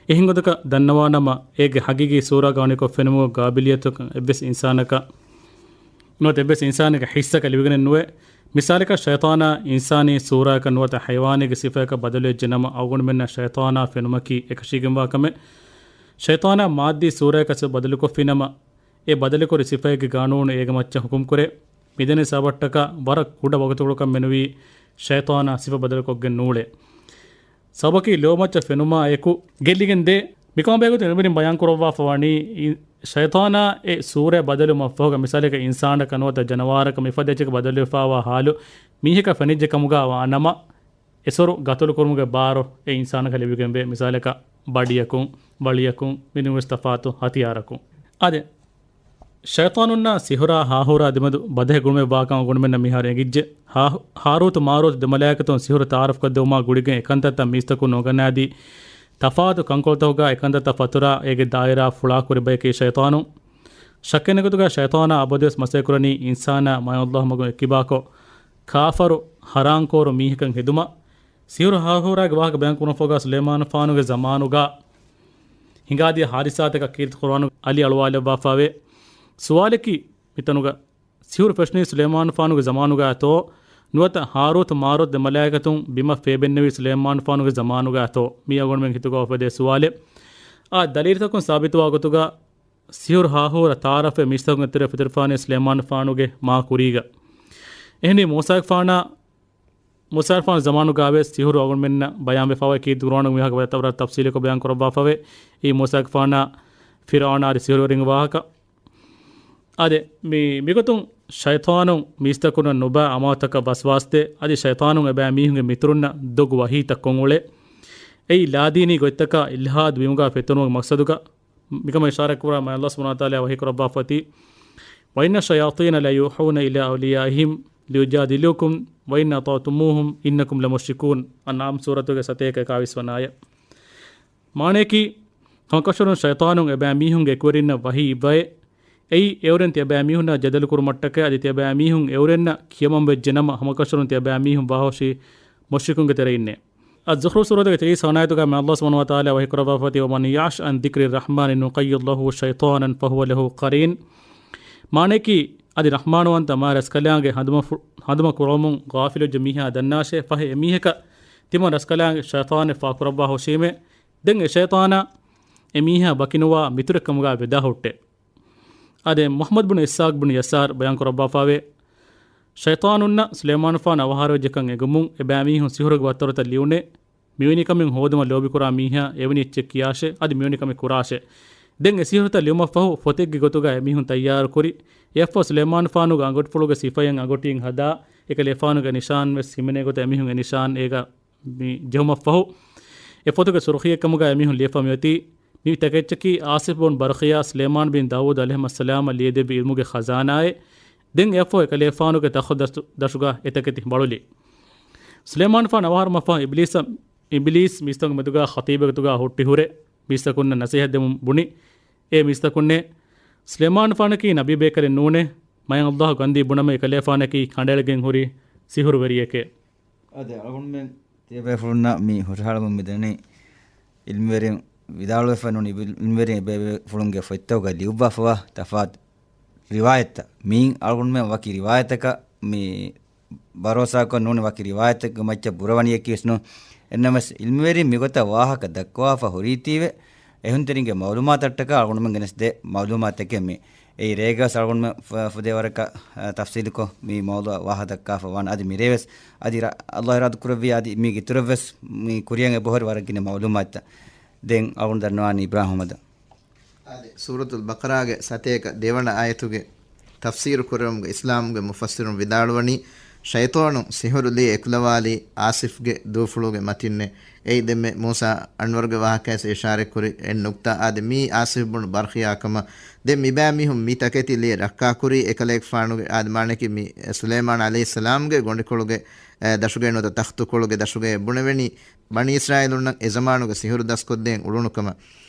އެހެން ގޮތަކަށް ދަންނަވާނަމަ، އޭގެ ޙަޤީޤީ ސޫރާގަ އަނެކޮށް ފެނުމުގެ ޤާބިލިއްޔަތު އެއްވެސް އިންސާނަކަށް ނުވަތަ އެއްވެސް އިންސާނެއްގެ ޙިއްސަކަށް ލިބިގެނެއް ނުވޭ. މިސާލަކަށް، ޝައިޠާނާ އިންސާނީ ސޫރާއަކަށް ނުވަތަ ޙަޔަވާނެއްގެ ސިފައަކަށް ބަދަލުވެއްޖެ ނަމަ، އަޅުގަނޑުމެންނަށް ޝައިޠާނާ ފެނުމަކީ އެކަށީގެންވާ ކަމެއް. ޝައިޠާނާ މާއްދީ ސޫރައަކަށް ސިފަ ބަދަލުކޮށްފި ނަމަ، އެ ބަދަލުކުރި ސިފައެއްގެ ގާނޫނު އޭގެ މައްޗަށް ޙުކުމްކުރޭ. މިދެންނެވި ސަބަބަށްޓަކާ ވަރަށް ކުޑަ ވަގުތުކޮޅަކަށް މެނުވީ ޝައިޠާނާ ސިފަ ބަދަލުކޮށްގެން ނޫޅޭ. ސަބަބަކީ ލޯމައްޗަށް ފެނުމާ އެކު ގެއްލިގެން ދޭ. މިކަމާ ބެހޭގޮތުން އިލްމުވެރިން ބަޔާން ކުރައްވާފަ ވަނީ، ޝައިޠާނާ އެ ސޫރަ ބަދަލުވުމަށްފަހުގަ މިސާލަކަށް އިންސާނަކަށް ނުވަތަ ޖަނަވާރަކަށް މިފަދަ އެއްޗަކަށް ބަދަލުވެފައިވާ ޙާލު މީހަކަށް ފެނިއްޖެ ކަމުގަ ވާނަމަ، އެސޮރު ގަތުލު ކުރުމުގެ ބާރު އެ އިންސާނަކަށް ލިބިގެންވޭ. މިސާލަކަށް ބަޑިއަކުން، ވަޅިއަކުން، މިދެން ވެސް ތަފާތު ހަތިޔާރަކުން. އާދެ، ޝައިޠާނުންނާ ސިހުރާ ހާހޫރާ ދެމެދު ބަދަހި ގުޅުމެއް ވާކަން އަޅުގަނޑުމެންނަށް މިހާރު އެނގިއްޖެ. ހާ-، ހާރޫތު މާރޫތު ދެ މަލާއިކަތުން ސިހުރު ތައާރަފްކޮށްދެވުމާ ގުޅިގެން އެކަންތައްތައް މީސްތަކުން ނުގަންނާދީ، ތަފާތު ކަންކޮޅުތަކުގަ އެކަންތައްތައް ފަތުރާ އޭގެ ދާއިރާ ފުޅާކުރި ބަޔަކީ ޝައިޠާނު. ޝައްކެއް ނެތް ގޮތުގަ ޝައިޠާނާ އަބަދުވެސް މަސައްކަތްކުރަނީ އިންސާނާ މާތް ﷲ މަގުން އެއްކިބާކޮށް، ކާފަރު، ހަރާންކޯރު މީހަކަށް ހެދުމަށް. ސިހުރު ހާހޫރާގެ ވާހަކަ ބަޔާންކުރުމަށްފަހުގަ ސުލައިމާނުފާނުގެ ޒަމާނުގަ ހިނގާދިޔަ ހާދިސާތަކަށް ކީރިތި ޤުރުއާނު އަލި އަޅުވާލައްވާފައިވޭ. ސުވާލަކީ މިތަނުގަ ސިހުރު ފެށުނީ ސުލައިމާނުފާނުގެ ޒަމާނުގައިތޯ؟ ނުވަތަ ހާރޫތު މާރޫތު ދެ މަލާއިކަތުން ބިމަށް ފޭބެންނެވީ ސުލައިމާނުފާނުގެ ޒަމާނުގައިތޯ؟ މީ އަޅުގަނޑުމެން ހިތުގަ އުފެދޭ ސުވާލެއް. އާ، ދަލީލުތަކުން ސާބިތުވާ ގޮތުގަ ސިހުރު ހާހޫރަ ތައާރަފެއް މީސްތަކުންގެ ތެރެ ފެތުރިފާނީ ސުލައިމާނުފާނުގެ މާ ކުރީގަ. އެހެނީ މޫސާގެފާނާ، މޫސާގެފާނު ޒަމާނުގައިވެސް ސިހުރު އަޅުގަނޑުމެންނަށް ބަޔާންވެފައިވޭ ކީރިތި ޤުރުއާނުގެ މި ވާހަކަ ވަރަށް ތަފްސީލުކޮށް ބަޔާން ކުރައްވާފައިވޭ. އެއީ މޫސާގެފާނާ ފިރްޢައުނާ އަދި ސިހުރުވެރިންގެ ވާހަކަ. އާދެ، މި، މިގޮތުން ޝައިޠާނުން މީސްތަކުންނަށް ނުބައި އަމާޒުތަކަށް ވަސްވާސްދޭ، އަދި ޝައިޠާނުން އެބައިމީހުންގެ މިތުރުންނަށް ދޮގު ވަޙީތައް ކޮށްއުޅޭ. އެއީ ލާދީނީ ގޮތްތަކާ އިލްޙާދު ވީމުގަ ފެތުރުމުގެ މަޤްޞަދުގަ. މިކަމަށް އިޝާރާތްކުރާ މާތް ﷲ ސުބްޙާނަހޫ ވަތަޢާލާ ވަޙީކުރައްވާފައި އޮތީ، "وَإِنَّ الشَّيَاطِينَ لَيُوحُونَ إِلَىٰ أَوْلِيَائِهِمْ لِيُجَادِلُوكُمْ وَإِنْ أَطَعْتُمُوهُمْ إِنَّكُمْ لَمُشْرِكُونَ." އަންޢާމް ސޫރަތުގެ ސަތޭކަ އެކާވީސް ވަނަ އާޔަތް. މާނަޔަކީ، ހަމަކަށަވަރުން ޝައިޠާނުން އެބައިމީހުންގެ އެކުވެރިންނަށް ވަޙީ އިއްވައޭ. އެއީ އެއުރެން ތިޔަބައިމީހުންނާ ޖެދަލުކުރުމަށްޓަކައި، އަދި ތިޔަބައިމީހުން އެއުރެންނަށް ކިޔަމަންވެއްޖެނަމަ، ހަމަކަށަވަރުން ތިޔަބައިމީހުން ވާހޮށީ މުޝްރިކުންގެ ތެރެއިންނޭ. އައްޒުޚްރޫފް ސޫރަތުގެ ތިރީސް ވަނަ އާޔަތުގަ މާތް ﷲ ސުބްޙާނަހޫ ވަތަޢާލާ ވަޙީކުރައްވާފައި އޮތީ، "وَمَنْ يَعْشُ عَنْ ذِكْرِ الرَّحْمَنِ نُقَيِّضْ لَهُ شَيْطَانًا فَهُوَ لَهُ قَرِينٌ." މާނަޔަކީ، އަދި ރަޙްމާނުވަންތަ މާތް ރަސްކަލާނގެ ހަނދުމަފު-، ހަނދުމަ ކުރަމުން ޣާފިލުވެއްޖެ މީހާ ދަންނާށޭ، ފަހެ އެމީހަކަށް ތިމަން ރަސްކަލާނގެ ޝައިޠާނެއް ފާކުރައްވާ ހުށީމޭ. ދެން އެ ޝައިޠާނާ އެމީހާ ވަކިނުވާ މިތުރެއްކަމުގަ ވެދާ ހުއްޓޭ. އާދެ، މުޙައްމަދު ބުނު އިސްޙާޤް ބުނު ޔަސާރް ބަޔާން ކުރައްވާފައިވޭ، ޝައިޠާނުންނަށް ސުލައިމާނުފާނު އަވަހާރަވެއްޖެކަން އެނގުމުން އެބައިމީހުން ސިހުރުގެ ވައްތަރުތައް ލިޔުނޭ. މިވެނިކަމެއް ހޯދުމަށް ލޯބިކުރާ މީހާ އެވެނި އެއްޗެއް ކިޔާށޭ، އަދި މިވެނި ކަމެއް ކުރާށޭ. ދެން އެ ސިހުރުތައް ލިޔުމަށްފަހު ފޮތެއްގެ ގޮތުގަ އެމީހުން ތައްޔާރުކުރި. އެއަށްފަހު ސުލައިމާނުފާނުގެ އަނގޮޓިފުޅުގެ ސިފައިން އަނގޮޓީން ހަދާ، އެކަލޭފާނުގެ ނިޝާން ވެސް ހިމެނޭ ގޮތަށް އެމީހުން އެ ނިޝާން އޭގަ މި ޖެހުމަށްފަހު، އެ ފޮތުގެ ސުރުޚީއެއްކަމުގަ އެމީހުން ލިޔެފަ މިއޮތީ، މި ތަކެއްޗަކީ އާސިފް ބުން ބަރްޚިޔާ ސުލައިމާން ބިން ދާވޫދު ޢަލައިހިއްސަލާމަށް ލިޔެދެއްވި ޢިލްމުގެ ޚަޒާނާއެއް. ދެން އެއަށްފަހު އެކަލޭފާނުގެ ތަޚްތު ދަށު-، ދަށުގަ އެތަކެތި ބަޅުލި. ސުލައިމާނުފާނު އަވަހާރަވުމަށްފަހު އިބްލީސަށް، އިބްލީސް މީސްތަކުންގެ މެދުގަ ޚަތީބެއް ގޮތުގަ ހުއްޓި ހުރެ، މީސްތަކުންނަށް ނަސޭހަތް ދެމުން ބުނި. އޭ މީސްތަކުންނޭ! ސުލައިމާނުފާނަކީ ނަބީބޭކަލެއް ނޫނޭ. މާތް ﷲ ގަންދީ ބުނަމޭ އެކަލޭފާނަކީ ކަނޑައެޅިގެން ހުރި ސިހުރުވެރިއެކޭ. އާދެ، އަޅުގަނޑުމެން ތިޔަބޭފުޅުންނަށް މި ހުށަހަޅަމުން މިދަނީ ޢިލްމުވެރިން ވިދާޅުވެފަ ނޫން، ޢިލްމުވެރިން އެބޭފުޅުންގެ ފޮތްތަކުގަ ލިޔުއްވާފަވާ ތަފާތު ރިވާޔަތްތައް. މިއިން އަޅުގަނޑުމެން ވަކި ރިވާޔަތަކަށް މި ބަރޯސާކޮށް ނޫނީ ވަކި ރިވާޔަތެއްގެ މައްޗަށް ބުރަވަނިއެކީވެސް ނޫން. އެންނަމަވެސް، ޢިލްމުވެރިން މިގޮތަށް ވާހަކަ ދައްކަވާފަ ހުރީތީވެ، އެހުންތެރިންގެ މަޢުލޫމާތަށްޓަކާ އަޅުގަނޑުމެން ގެނެސްދޭ މަޢުލޫމާތެކޭ މި. އެއީ ރޭގަސް އަޅުގަނޑުމެން ފު-، ފުދޭ ވަރަކަށް، އަ، ތަފްސީލުކޮށް މި މައުޟޫޢަށް ވާހަކަ ދައްކާފަ ވާން. އަދި މިރޭވެސް އަދި ރަ-، ﷲ އިރާދަ ކުރެއްވި އަދި މީގެ އިތުރަށްވެސް މި ކުރިއަށް އެބަހުރި ވަރަށް ގިނަ މަޢުލޫމާތުތައް. ދެން އަޅުގަނޑު ދަންނަވާނީ އިބްރާހިމް އަޙްމަދަށް. އާދެ، ސޫރަތުލް ބަޤަރާގެ ސަތޭކަ ދެވަނަ އާޔަތުގެ ތަފްސީރު ކުރެވުމުގެ އިސްލާމުގެ މުފައްސިރުން ވިދާޅުވަނީ، ޝައިޠާނު ސިހުރުލީ އެކުލަވާލީ އާސިފްގެ ދޫފުޅުގެ މަތިންނޭ. އެއީ ދެންމެ މޫސާ އަންވަރުގެ ވާހަކަޔަސް އިޝާރަތްކުރި އެއް ނުކްތާ. އާދެ، މީ އާސިފް ބުނު ބަރްޚިޔާ ކަމަށް. ދެން މިބައިމީހުން މި ތަކެތި ލިޔެ ރައްކާކުރީ އެކަލޭގެފާނުގެ، އާދެ، މާނައަކީ މި ސުލައިމާން ޢަލައިހިއްސަލާމްގެ ގޮނޑިކޮޅުގެ، އެ، ދަށުގައި ނުވަތަ ތަޚްތުކޮޅުގެ ދަށުގައި ބުނެވެނީ. ބަނީ އިސްރާއީލުންނަށް އެ ޒަމާނުގެ ސިހުރު ދަސްކޮށްދޭން އުޅުނު ކަމަށް.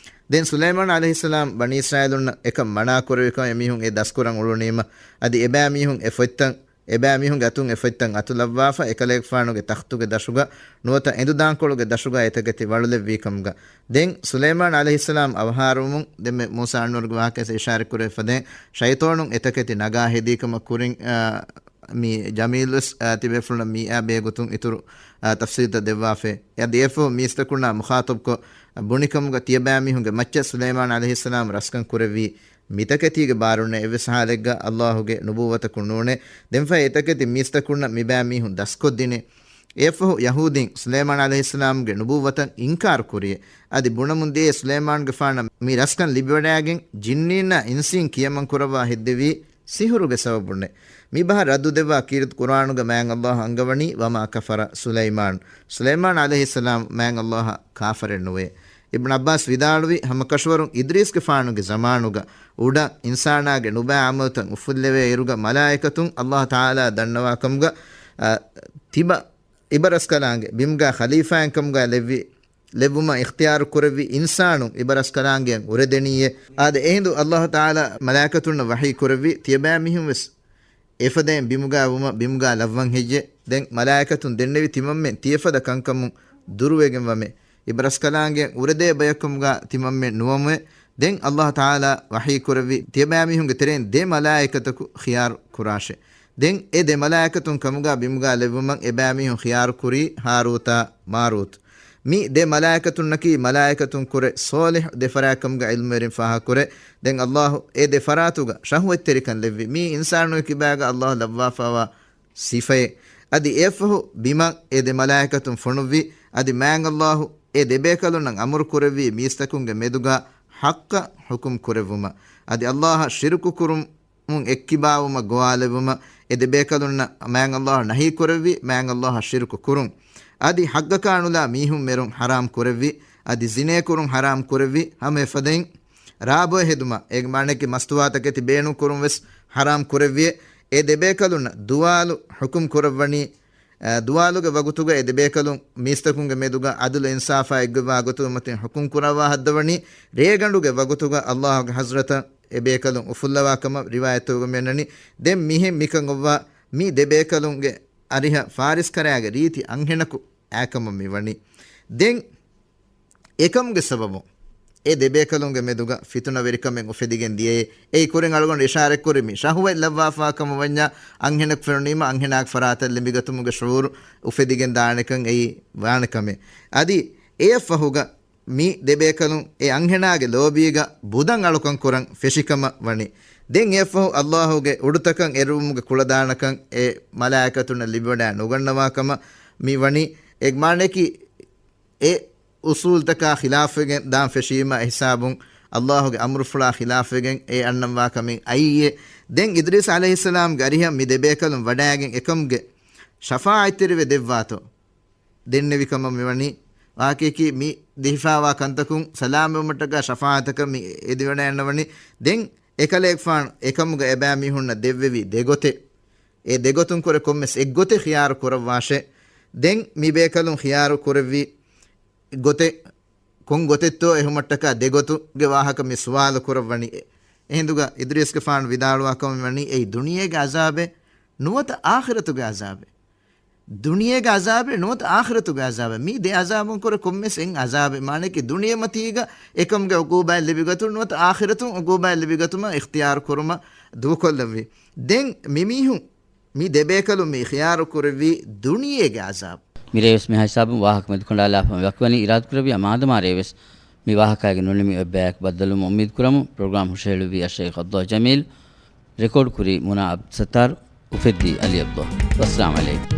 ދެން ސުލައިމާން ޢަލައިހިއްސަލާމް ބަނީ އިސްރާއީލުންނަށް އެކަން މަނާ ކުރެވިކަމަށް އެމީހުން އެ ދަސްކުރަން އުޅުނީމަ، އަދި އެބައިމީހުން އެ ފޮތްތައް، އެބައިމީހުންގެ އަތުން އެ ފޮތްތައް އަތުލައްވާފަ، އެކަލޭގެފާނުގެ ތަޚްތުގެ ދަށުގަ ނުވަތަ އެނދުދާންކޮޅުގެ ދަށުގަ އެތަކެތި ވަޅުލެއްވީ ކަމުގަ. ދެން ސުލައިމާން ޢަލައިހިއްސަލާމް އަވަހާރަވުމުން ދެންމެ މޫސާ އަންވަރުގެ ވާހަކަޔަސް އިޝާރަތްކުރެވިފަދައިން، ޝައިޠާނުން އެތަކެތި ނަގާ ހެދީކަމަށް ކުރިން، އާ، މި ޖަމީލުވެސް، އާ، ތިބޭފުޅުންނަށް މިއާ ބެހޭގޮތުން އިތުރު، އާ، ތަފްސީލުތައް ދެއްވާފައި. އަދި އެއަށްފަހު މީސްތަކުންނާ މުޚާޠަބްކޮށް ބުނިކަމުގަ ތިޔަބައިމީހުންގެ މައްޗަށް ސުލައިމާން ޢަލައިހިއްސަލާމް ރަސްކަން ކުރެއްވީ މިތަކެތީގެ ބާރުންނޭ، އެއްވެސް ޙާލެއްގަ ﷲ ގެ ނުބުއްވަތަކުން ނޫނޭ. ދެންފަހެ އެތަކެތި މީސްތަކުންނަށް މިބައިމީހުން ދަސްކޮށްދިނީ. އެއަށްފަހު ޔަހޫދީން ސުލައިމާން ޢަލައިހިއްސަލާމްގެ ނުބުއްވަތަށް އިންކާރު ކުރިއޭ. އަދި ބުނަމުން ދިޔައީ ސުލައިމާންގެފާނަށް މި ރަސްކަން ލިބިވަޑައިގެން ޖިންނީންނާ އިންސީން ކިޔަމަން ކުރައްވާ ހެއްދެވީ ސިހުރުގެ ސަބަބުންނޭ. މި ބަހަށް ރައްދު ދެއްވާ ކީރިތި ޤުރުއާނުގަ މާތް ﷲ އަންގަވަނީ، "وَمَا كَفَرَ سُلَيْمَانُ." ސުލައިމާން ޢަލައިހިއްސަލާމް މާތް ﷲ އަށް ކާފަރެއް ނުވޭ. އިބްނު ޢައްބާސް ވިދާޅުވީ، ހަމަކަށަވަރުން އިދްރީސްގެފާނުގެ ޒަމާނުގަ އުޑަށް އިންސާނާގެ ނުބައި ޢަމަލުތައް އުފުއްލެވޭ އިރުގަ މަލާއިކަތުން ﷲ ތަޢާލާ ދަންނަވާކަމުގަ، އަ، ތިބަ އިބަރަސްކަލާނގެ ބިމުގަ ޚަލީފާއެއްކަމުގަ ލެއްވި، ލެއްވުމަށް އިޚްތިޔާރު ކުރެއްވި އިންސާނުން އިބަރަސްކަލާނގެއަށް އުރެދެނީއޭ. އާދެ، އެހިނދު ﷲ ތަޢާލާ މަލާއިކަތުންނަށް ވަޙީ ކުރެއްވި، ތިޔަބައިމީހުން ވެސް އެފަދައިން ބިމުގަ ވުމަށް ބިމުގަ ލައްވަން ހެއްޔޭ؟ ދެން މަލާއިކަތުން ދެންނެވި ތިމަންމެން ތިޔަފަދަ ކަންކަމުން ދުރުވެގެން ވަމޭ. އިބަރަސްކަލާނގެއަށް އުރެދޭ ބަޔަކަމުގަ ތިމަންމެން ނުވަމޭ. ދެން ﷲ ތަޢާލާ ވަޙީ ކުރެއްވި، ތިޔަބައިމީހުންގެ ތެރެއިން ދެ މަލާއިކަތަކު ޚިޔާރު ކުރާށޭ. ދެން އެ ދެ މަލާއިކަތުން ކަމުގަ ބިމުގަ ލެއްވުމަށް އެބައިމީހުން ޚިޔާރު ކުރީ ހާރޫތާ މާރޫތު. މި ދެ މަލާއިކަތުންނަކީ މަލާއިކަތުން ކުރެ ޞާލިޙު ދެ ފަރާތްކަމުގަ ޢިލްމުވެރިން ފާހަގަކުރޭ. ދެން ﷲ އެ ދެ ފަރާތުގަ ޝަހުވަތްތެރިކަން ލެއްވި މީ އިންސާނުންގެ ކިބާގަ ﷲ ލައްވާފައިވާ ސިފައެއް. އަދި އެއަށްފަހު ބިމަށް އެ ދެ މަލާއިކަތުން ފޮނުއްވި. އަދި މާތް ﷲ އެ ދެބޭކަލުންނަށް އަމުރު ކުރެއްވީ މީސްތަކުންގެ މެދުގަ ޙައްޤަށް ޙުކުމް ކުރެއްވުމަށް. އަދި ﷲ އަށް ޝިރުކު ކުރުމުން އެއްކިބާވުމަށް ގޮވާލެއްވުމަށް އެ ދެބޭކަލުންނަށް މާތް ﷲ ނަހީ ކުރެއްވި މާތް ﷲ އަށް ޝިރުކު ކުރުން. އަދި ޙައްޤަކާ ނުލާ މީހުން މެރުން ޙަރާމް ކުރެއްވި. އަދި ޒިނޭ ކުރުން ޙަރާމް ކުރެއްވި. ހަމަ އެފަދައިން ރާބޮއެ ހެދުމަށް، އޭގެ މާނައަކީ މަސްތުވާތަކެތި ބޭނުން ކުރުން ވެސް ޙަރާމް ކުރެއްވިއޭ. އެ ދެބޭކަލުންނަށް ދުވާލު ޙުކުމް ކުރައްވަނީ، އަ، ދުވާލުގެ ވަގުތުގަ އެ ދެބޭކަލުން މީސްތަކުންގެ މެދުގަ ޢަދުލު އިންސާފާ އެއްގޮތްވާ ގޮތުގެ މަތިން ޙުކުމް ކުރައްވާ ހައްދަވަނީ، ރޭގަނޑުގެ ވަގުތުގަ ﷲ ގެ ޙަޟްރަތަށް އެ ބޭކަލުން އުފުއްލަވާ ކަމަށް ރިވާޔަތްތަކުގަ މިއަންނަނީ. ދެން މިހެން މިކަން އޮއްވާ މި ދެބޭކަލުންގެ އަރިހަށް ފާރިސްކަރާގެ ރީތި އަންހެނަކު އާކަމަށް މިވަނީ. ދެން އެކަމުގެ ސަބަބުން އެ ދެބޭކަލުންގެ މެދުގަ ފިތުނަވެރިކަމެއް އުފެދިގެން ދިޔައޭ. އެއީ ކުރިން އަޅުގަނޑު އިޝާރަތްކުރި މި ޝަހުވަތް ލައްވާފާ ކަމަށް ވަންޏާ، އަންހެނަކު ފެނުނީމަ އަންހެނާގެ ފަރާތަށް ލިބިގަތުމުގެ ޝުޢޫރު އުފެދިގެން ދާނެކަން އެއީ ވާނެ ކަމެއް. އަދި އެއަށްފަހުގަ މި ދެބޭކަލުން އެ އަންހެނާގެ ލޯބީގަ ބުދަން އަޅުކަން ކުރަން ފެށިކަމަށް ވަނީ. ދެން އެއަށްފަހު ﷲ ގެ އުޑުތަކަށް އެރުވުމުގެ ކުޅަދާނަކަން އެ މަލާއިކަތުންނަށް ލިބިވަޑައި ނުގަންނަވާ ކަމަށް މި ވަނީ. އެ މާނައަކީ އެ އުޞޫލުތަކާ ޚިލާފްވެގެން ދާން ފެށީމަ އެހިސާބުން ﷲ ގެ އަމުރުފުޅާ ޚިލާފްވެގެން އެ އަންނަންވާ ކަމެއް އައީއޭ. ދެން އިދްރީސް ޢަލައިހިއްސަލާމްގެ އަރިހަށް މި ދެބޭކަލުން ވަޑައިގެން އެކަމުގެ ޝަފާޢަތްތެރިވެ ދެއްވާތޯ ދެންނެވި ކަމަށް މިވަނީ. ވާހަކައަކީ މި ދެހިފާވާ ކަންތަކުން ސަލާމަތްވުމަށްޓަކާ ޝަފާޢަތަކަށް މި އެދިވަޑައިގަންނަވަނީ. ދެން އެކަލޭގެފާނު އެކަމުގަ އެބައިމީހުންނަށް ދެއްވެވި ދެގޮތެއް، އެ ދެގޮތުން ކުރެ ކޮންމެސް އެއްގޮތެއް ޚިޔާރު ކުރައްވާށޭ. ދެން މި ބޭކަލުން ޚިޔާރު ކުރެއްވި ގޮތެއް ކޮން ގޮތެއްތޯ އެހުމަށްޓަކާ ދެގޮތުގެ ވާހަކަ މި ސުވާލު ކުރައްވަނީ. އެ، އެހިނދުގަ އިދްރީސްގެފާނު ވިދާޅުވާ ކަމަށް ވަނީ އެއީ ދުނިޔޭގެ ޢަޒާބެއް ނުވަތަ އާޚިރަތުގެ ޢަޒާބެއް. ދުނިޔޭގެ ޢަޒާބެއް ނުވަތަ އާޚިރަތުގެ ޢަޒާބެއް. މި ދެ ޢަޒާބުން ކުރެ ކޮންމެސް އެއް ޢަޒާބެއް. މާނައަކީ ދުނިޔެމަތީގަ އެކަމުގެ ޢުޤޫބާތް ލިބިގަތުން ނުވަތަ އާޚިރަތުން ޢުޤޫބާތް ލިބިގަތުމަށް އިޚްތިޔާރު ކުރުމަށް ދޫކޮށްލައްވި. ދެން މިމީހުން މި ދެބޭކަލުން މި ޚިޔާރު ކުރެއްވީ ދުނިޔޭގެ ޢަޒާބު. މިރޭވެސް މިހާ ހިސާބުން ވާހަކަ މެދުކަނޑާލާފަ މި ވަކިވަނީ. އިރާދަކުރެއްވިޔާ މާދަމާ ރޭވެސް މި ވާހަކައިގެ ނުނިމި އޮތް ބަޔަކު ބައްދަލުވުމަށް އުއްމީދު ކުރަމު. ޕްރޮގްރާމް ހުށަހެޅުއްވީ އައްޝައިޚް ޢަބްދުﷲ ޖަމީލް. ރެކޯޑް ކުރީ މުނާ ޢަބްދުއްސައްތާރު. އުފެއްދީ ޢަލީ ޢަބްދުﷲ. ވައްސަލާމް ޢަލައިކުމް.